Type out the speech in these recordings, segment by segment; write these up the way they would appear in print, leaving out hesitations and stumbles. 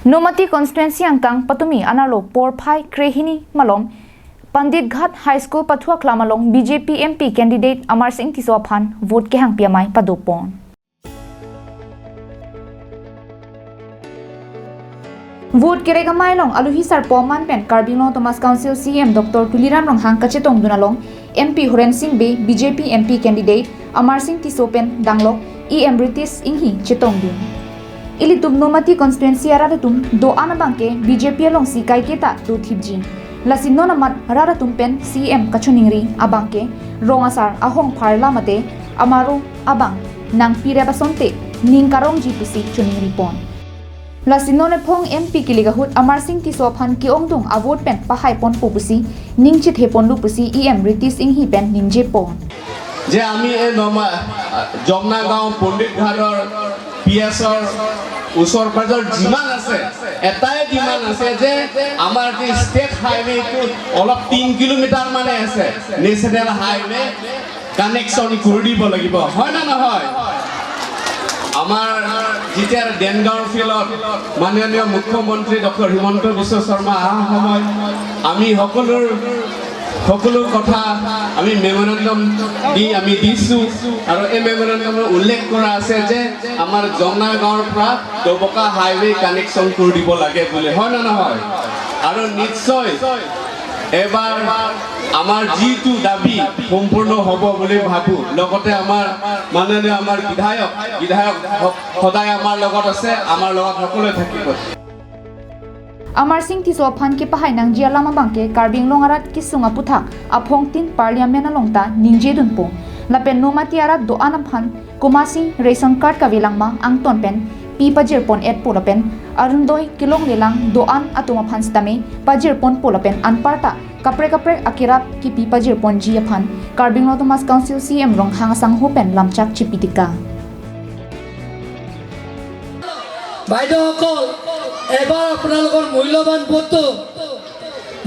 Nomati constituency angkang patumi anarlo porphai krehini malom Pandit Ghat High School Pathua Klamalong BJP MP candidate Amar Singh Tisso phan vote ke hang piamai padopon. Vote kere gamai long aluhi sar poman pen Karbi Thomas Council CM Dr. Tuliram rong hang kachetong dunalong MP Horen Singh Be BJP MP candidate Amar Singh Tisso pen danglok EM British inghi chetong dun. Ili tum Nomati constituency arada tum do anabangke BJP along si kaiketa tu thibji. Lasi nonamat rara tum pen CM kachuningri abangke rongasar ahong pharla mate amaru abang nang pire basonte ningkarong GPC chuningri pon. Lasi none phong MP kiligahut Amar Singh Tisso phan ki ongdung avot pen pahai pon pupusi ningchi thepon lupusi EM British inghi pen ningje pon. যে আমি এই যমুনা গাঁও পণ্ডিত ঘাটৰ P এছৰ ওচৰ পাজৰ যিমান আছে এটাই ডিমাণ্ড আছে যে আমাৰ যি ষ্টেট হাইৱেটো অলপ 3 কিলোমিটাৰ মানে আছে, নেশ্যনেল হাইৱে কানেকশ্যন কৰি দিব লাগিব, হয় নে নহয়? আমাৰ যেতিয়া দেনগাঁৱৰ ফিল্ডত মাননীয় মুখ্যমন্ত্ৰী ডক্টৰ হিমন্ত বিশ্ব শৰ্মা অহা সময়ত আমি সকলো কথা আমি মেমৰেণ্ডম দি আমি দিছোঁ আৰু এই মেমৰেণ্ডমত উল্লেখ কৰা আছে যে আমাৰ যমুনা গাঁৱৰ পৰা ডবকা হাইৱে কানেকশ্যন কৰি দিব লাগে বুলি, হয় নে নহয়? আৰু নিশ্চয় এবাৰ আমাৰ যিটো দাবী সম্পূৰ্ণ হ'ব বুলি ভাবোঁ। লগতে আমাৰ মাননীয় আমাৰ বিধায়ক সদায় আমাৰ লগত আছে, আমাৰ লগত সকলোৱে থাকিব। Amar Singh Tisso phan ke pahai nang jia lama bangke Karbi Anglong arat kisunga puthak aphong tin parliament along ta ningje dunpo lapen Nomati arat do anam phan kumasi ration card ka vilangma angton pen pi pajir pon et polapen arundoi kilong lelang do an atuma phan stame pajir pon polapen anparta kapre kapre akirap ki pi pajir pon ji phan Karbi Anglong Thomas Council CM rong hang sang hopen lamchak chipitika. বাইদেউসকল, এবাৰ আপোনালোকৰ মূল্যৱান ভোটটো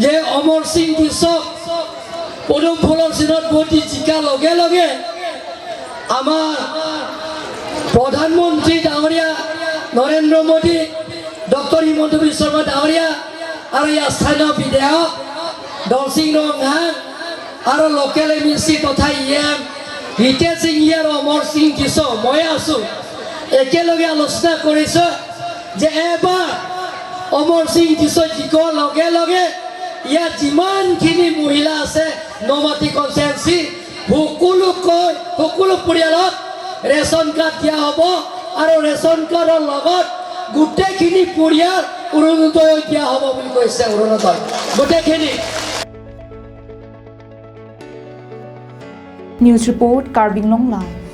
যে অমৰ সিং টিছ'ক পদুম ফুলৰ চিনত vote দি জিকাৰ লগে লগে আমাৰ প্ৰধানমন্ত্ৰী ডাঙৰীয়া নৰেন্দ্ৰ মোদী, ডক্টৰ হিমন্ত বিশ্ব শৰ্মা ডাঙৰীয়া আৰু ইয়াৰ স্থানীয় বিধায়ক দলসিং ৰংহাং আৰু লোকেল এম ই চি তথা ই এম হিতেশ সিং আৰু অমৰ সিং টিছ' ময়ে আছোঁ, একেলগে আলোচনা কৰিছোঁ যে এবাৰ অমৰ সিং টিছ' জিকাৰ লগে লগে ইয়াত যিমানখিনি মহিলা আছে নমাটি কনষ্টিটুৱেঞ্চি সকলো পৰিয়ালক ৰেচন কাৰ্ড দিয়া হ'ব আৰু ৰেচন কাৰ্ডৰ লগত গোটেইখিনি পৰিয়াল অৰুণোদয় দিয়া হ'ব বুলি কৈছে, অৰুণোদয় গোটেইখিনি। News Report, Karbi Anglong Live.